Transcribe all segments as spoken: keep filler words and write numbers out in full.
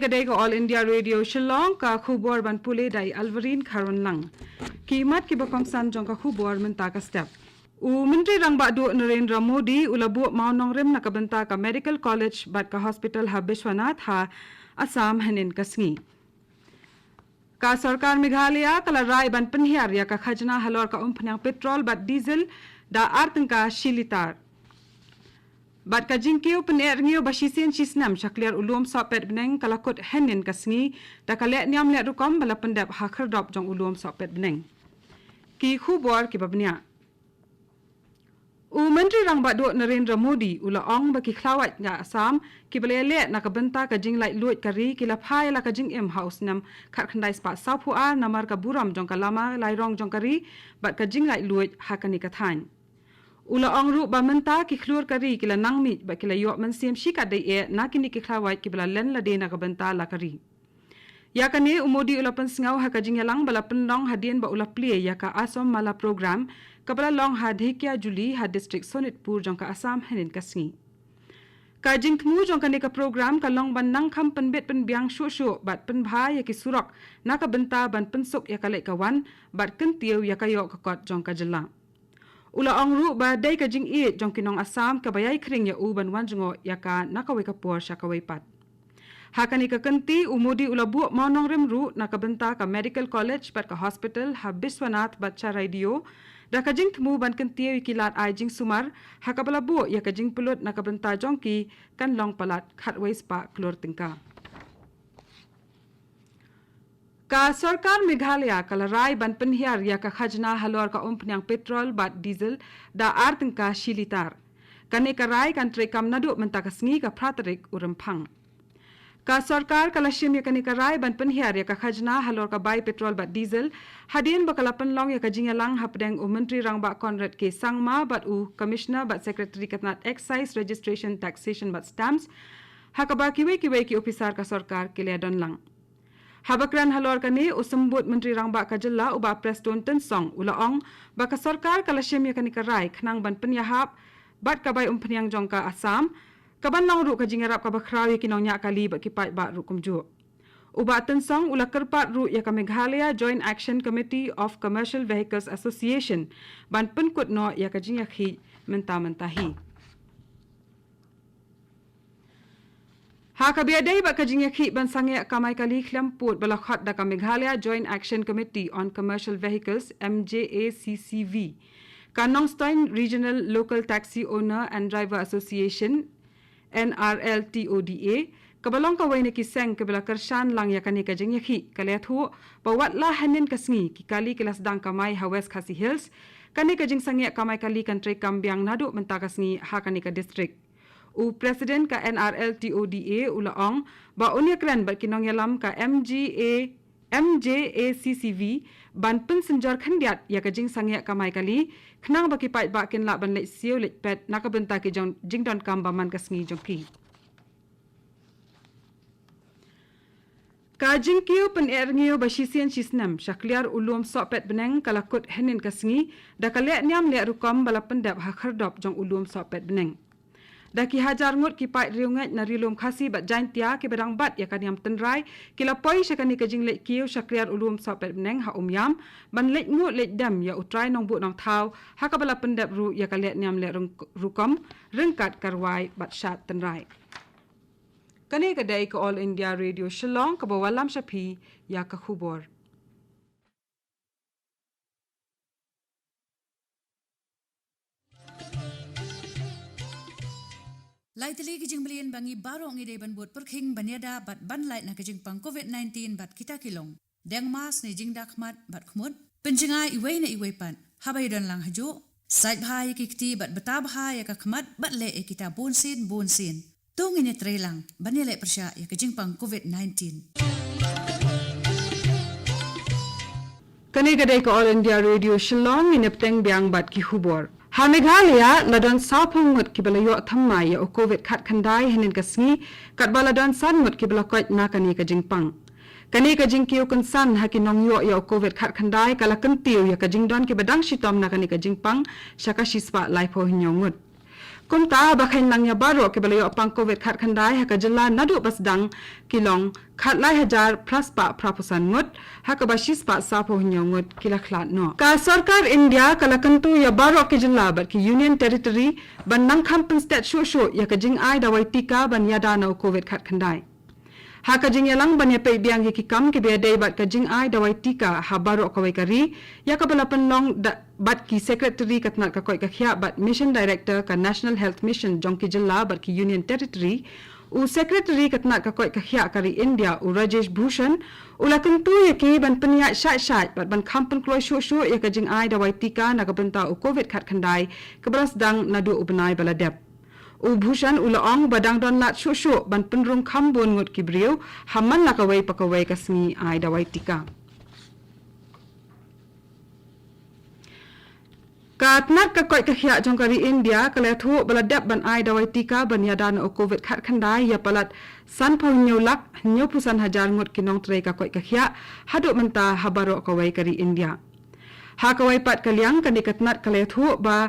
Ka dei ka All India Radio Shillong, ka khubor ban pule da i Alvarin Kharwanlang. Ki mat kiba kongsan jong ka khubor mynta ka step. U Myntri Rangbah Duh Narendra Modi u la buh mawnongrim na ka bynta ka Medical College bad ka hospital ha Biswanath ha Assam hynnin ka sngi. Ka sorkar Meghalaya ka la rai ban pynhiar ïa ka khajna halor ka umphniang petrol bad diesel da ar tyngka shi litar. Bad ka jingkiew pyneh rngiew ba shisien shisnem sha kliar u lum sohpet bneng ka la kut hynnin ka sngi da ka leh niam leh rukom ba la pyndep ha khyrdop jong u lum sohpet bneng. Ki khubor kiba bniah. U Myntri Rangbah Duh Narendra Modi u la ong ba ki khlawait na Assam kiba la ïaleh na ka bynta ka jinglaitluid ka ri ki la phai la ka jingim ha u snem khatkhyndai spah sawphew ar namar ka burom jong ka lama lairong jong ka ri bad ka jinglaitluid ha kane ka thaiñ. U la ong ruh ba mynta ki khlur ka ri ki la nang mih bad ki la ïoh mynsiem shikatdei eh na kine ki khlawait kiba la len lade na ka bynta la ka ri. Ïa kane u Modi u la pynsngew ha ka jingïalang ba la pynlong hadien ba u la plie ïa ka Assam Mala Program kaba la long ha Dhekiajuli ha district Sonitpur jong ka Assam hynnin ka sngi. Ka jingthmu jong kane ka program ka long ban nang kham pynbit pynbiang shuh shuh bad pynbha ïa ki surok na ka bynta ban pynsuk ïa ka leit ka wan bad kyntiew ïa ka ïoh ka kot jong ka jylla. U la ong ruh ba dei ka jingïeit jong ki nong Assam kaba ïai khring ïa u ban wan jngoh ïa ka na kawei ka por sha kawei pat. Ha kane ka kynti u Modi u la buh mawnongrim ruh na ka bynta ka Medical College bad ka hospital ha Biswanath bad Charaideo da ka jingthmu ban kyntiew ïa ki lad ai jingsumar ha kaba la buh ïa ka jingpynlut na ka bynta jong ki kan long palat khatwei spah klur tyngka. Ka sorkar Meghalaya ka la rai ban pynhiar ïa ka khajna halor ka umphniang petrol bad diesel da ar tyngka shi litar. Kane ka rai kan treikam naduh mynta ka sngi ka phra tarik u Rymphang. Ka sorkar ka la shim ïa kane ka rai ban pynhiar ïa ka khajna halor ka bai petrol bad diesel hadien ba ka la pynlong ïa ka jingïalang hapdeng u Myntri Rangbah Conrad K Sangma bad u Commissioner bad Secretary ka tnat Excise, Registration, Taxation bad Stamps ha kaba kiwei kiwei ki ophisar ka sorkar ki la ïadon lang. Haba kren halor kane u Symbud Myntri Rangbah ka jylla u Bah Prestone Tynsong u la ong ba ka sorkar ka la shim ïa kane ka rai khnang ban pynïahap bad ka bai umphniang jong ka Assam kaban long ruh ka jingïarap kaba khraw ïa ki nongñiah kali bad ki paidbah ruh kumjuh. U Bah Tynsong u la kyrpad ruh ïa ka Meghalaya Joint Action Committee of Commercial Vehicles Association ban pynkut noh ïa ka jingïakhih mynta mynta hi. Ha kaba ïadei bad ka jingïakhih ban sangeh kamai kali khlem pud ba la khot da ka Meghalaya Joint Action Committee on Commercial Vehicles, M J A C C V, ka Nongstoiñ Regional Local Taxi Owner and Driver Association, N R L T O D A, kaba long kawei na ki seng kaba la kyrshan lang ïa kane ka jingïakhih ka la ïathuh ba wat la hynnin ka sngi ki kali ki la sdang kamai ha West Khasi Hills, kane ka jingsangeh kamai kali kan treikam biang naduh mynta ka sngi ha kane ka district. U President ka N R L T O D A u la ong ba un ïakren bad ki nongïalam ka M G A, M J A C C V ban pynsynjor khyndiat ïa ka jingsangeh kamai kali khnang ba ki paidbah kin lah ban leit siew leit peit na ka bynta ki jong jingdonkam ba man ka sngi jong ki. Ka jingkiew pyneh rngiew ba shisien shisnem sha kliar u lum sohpet bneng ka la kut hynnin ka sngi da ka leh niam leh rukom ba la pyndep ha khyrdop jong u lum sohpet bneng. Da ki hajar ngut ki paid riewngeit na Ri Lum Khasi bad Jaintia kiba dang bat ïa ka niam tynrai ki la poi sha kane ka jingleit kiew sha kliar u lum sohpet bneng ha Umiam ban leit nguh leit dem ïa u Trai Nongbuh Nongthaw ha kaba la pyndep ruh ïa ka leh niam leh rung-, rukom ryngkat ka rwai bad shad tynrai. Kane ka dei ka All India Radio Shillong kaba wallam sha phi ïa ka khubor. Lai tylli ki jingmlien ba ngi baroh ngi dei ban bud pyrkhing ban ïada bad ban lait na ka jingpang covid nineteen bad kita ki long: deng mask ne jingda khmat bad khmut, pynjngai iwei na iwei pat haba ïadon lang hajuh, sait bha ïa ki kti bad bta bha ïa ka khmat bad leh ïa kita bunsien bunsien. To ngin ïatreilang ban ïaleh pyrshah ïa ka jingpang covid nineteen. Kane ka dei ka All India Radio Shillong, ngin ïa bteng biang bad ki khubor. Ha Meghalaya la don sawphew ngut kiba la ïoh thymmai ïa u covid khatkhyndai hynnin ka sngi, katba la don san ngut kiba la koit na kane ka jingpang. Kane ka jingkiew kynsan ha ki nongïoh ïa u covid khatkhyndai ka la kyntiew ïa ka jingdon kiba dang shitom na kane ka jingpang sha ka shispah laiphew hynñiew ngut. Kumta ba khein lang ïa baroh kiba la ïoh pang covid khatkhyndai ha ka jylla naduh ba sdang ki long khatlai hajar phra spah phraphew san ngut, ha kaba shispah saphew hynñiew ngut ki la khlad noh. Ka sorkar India ka la kyntu ïa baroh ki jylla bad ki Union Territory ban nang kham pynstet shuh shuh ïa ka jingai dawai tika ban ïada na u covid khatkhyndai. Ha ka jingïalang ban ïapeit biang ïa ki kam kiba ïadei bad ka jingai dawai tika ha baroh kawei ka ri, ïa kaba la pynlong da, bad ki Secretary ka tnat ka koit ka khiah bad Mission Director ka National Health Mission jong ki jylla bad ki Union Territory, u Secretary ka tnat ka koit ka khiah ka ri India, u Rajesh Bhushan, u la kyntu ïa ki ban pynïaid shait shait bad ban kham pynkloi shuh shuh ïa ka jingai dawai tika na ka bynta u covid khatkhyndai kaba la sdang naduh u bnai ba la dep. U Bhushan u la ong ba dang don lad shuh shuh ban pynrung kham bun ngut ki briew ha man la kawei pa kawei ka sngi ai dawai tika. Ka tnat ka koit ka khiah jong ka ri India ka la ïathuh ba la dep ban ai dawai tika ban ïada na u covid khatkhyndai ïa palat sanphew hynñiew lak hynñiewphew san hajar ngut ki nongtrei ka koit ka khiah haduh mynta ha baroh kawei ka ri India. Ha kawei pat ka liang, kane ka tnat ka la ïathuh ba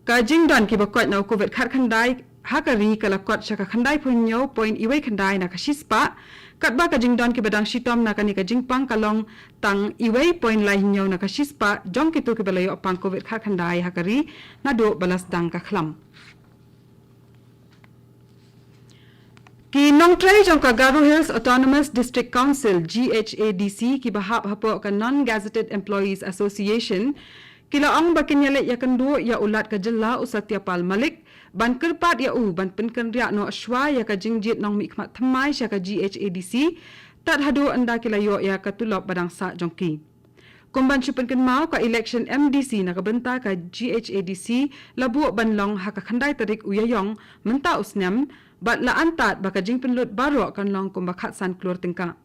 ka jingdon kiba koit na u covid khatkhyndai ha ka ri ka la kot sha ka khyndaiphew hynñiew point iwei khyndai na ka shispah, katba ka jingdon kiba dang shitom na kane ka jingpang ka long tang iwei point lai hynñiew na ka shispah jong kito kiba la ïoh pang covid khatkhyndai ha ka ri naduh ba la sdang ka khlam. Ki nongtrei jong ka Garo Hills Autonomous District Council, G H A D C, kiba hap hapoh ka Non-Gazetted Employees Association, ki la ong ba kin ïaleit ïakynduh ïa u Lat ka jylla, u Satya Pal Malik, ban kyrpad ïa u ban pynkynriah noh shuwa ïa ka jingjied nongmihkhmat thymmai sha ka G H A D C, tad haduh ynda ki la ïoh ïa ka tulop ba dang sah jong ki. Kum ban shu pynkynmaw, ka election M D C na ka bynta ka G H A D C la buh ban long ha ka khyndai tarik u Ïaïong mynta u snem, bad la antad ba ka jingpynlut baroh kan long kumba khatsan klur tyngka.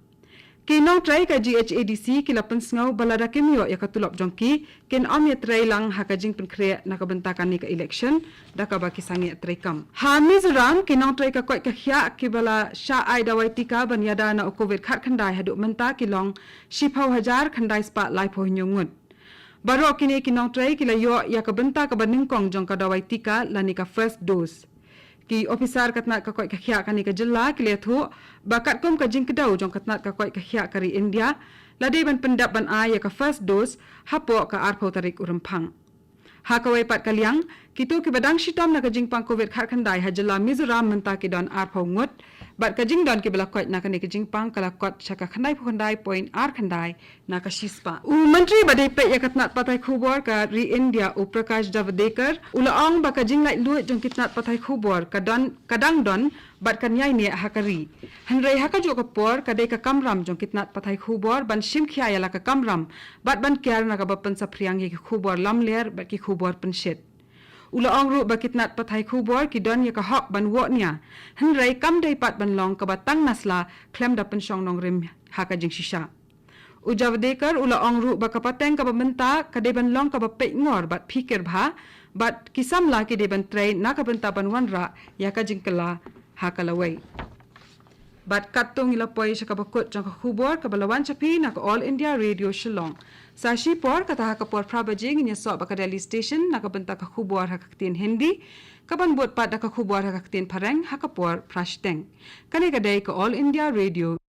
Ki nongtrei ka G H A D C ki la pynsngew ba lada kim ïoh ïa ka tulop jong ki, kin ym ïatrei lang ha ka jingpynkhreh na ka bynta kane ka election da kaba ki sangeh treikam. Ha Mizoram, ki nongtrei ka koit ka khiah kiba la shah ai dawai tika ban ïada na u covid khatkhyndai haduh mynta ki long shiphew hajar khyndai spah laiphew hynñiew ngut. Baroh kine ki nongtrei ki la ïoh ïa ka bynta kaba nyngkong jong ka dawai tika lane ka first dose. Ki ophisar ka tnat ka koit ka khiah kane ka jylla ki la ïathuh ba katkum ka jingkdew jong ka tnat ka koit ka khiah ka ri India, la dei ban pyndep ban ai ïa ka first dose hapoh ka arphew tarik u Rymphang. Ha kawei pat ka liang, kito kiba dang shitom na ka jingpang covid khatkhyndai ha jylla Mizoram mynta ki don arphew ngut, bad ka jingdon kiba la koit na kane ka jingpang ka la kot sha ka khyndaiphew khyndai point ar khyndai na ka shispah. U Myntri ba dei peit ïa ka tnat pathai khubor ka ri India, u Prakash Javadekar, u la ong ba ka jinglaitluid jong ki tnat pathai khubor ka don, ka dang don, bad kan ïai neh ha ka ri. Hynrei ha kajuh ka por, ka dei ka kamram jong ki tnat pathai khubor ban shim khia ïa la ka kamram bad ban kiar na kaba pynsaphriang ïa ki khubor lamler bad ki khubor pynshit. U la ong ruh ba ki tnat pathai khubor ki don ïa ka hok ban woh nia, hynrei kam dei pat ban long kaba tang na sla khlem da pynshong nongrim ha ka jingshisha. U Javadekar u la ong ruh ba ka pateng kaba mynta ka dei ban long kaba peitngor bad phikir bha, bad ki samla ki dei ban trei na ka bynta ban wanrah ïa ka jingkylla ha ka lawei. Bad katto ngi la poi sha kaba kut jong ka khubor kaba la wan sha phi na ka All India Radio Shillong. Sa shipor, kata ha ka por phra baje, ngin ïasoh bad ka Delhi Station na ka bynta ka khubor ha ka ktien Hindi, kaban bud pat da ka khubor ha ka ktien Phareng ha ka por phra shiteng. Kane ka dei ka All India Radio.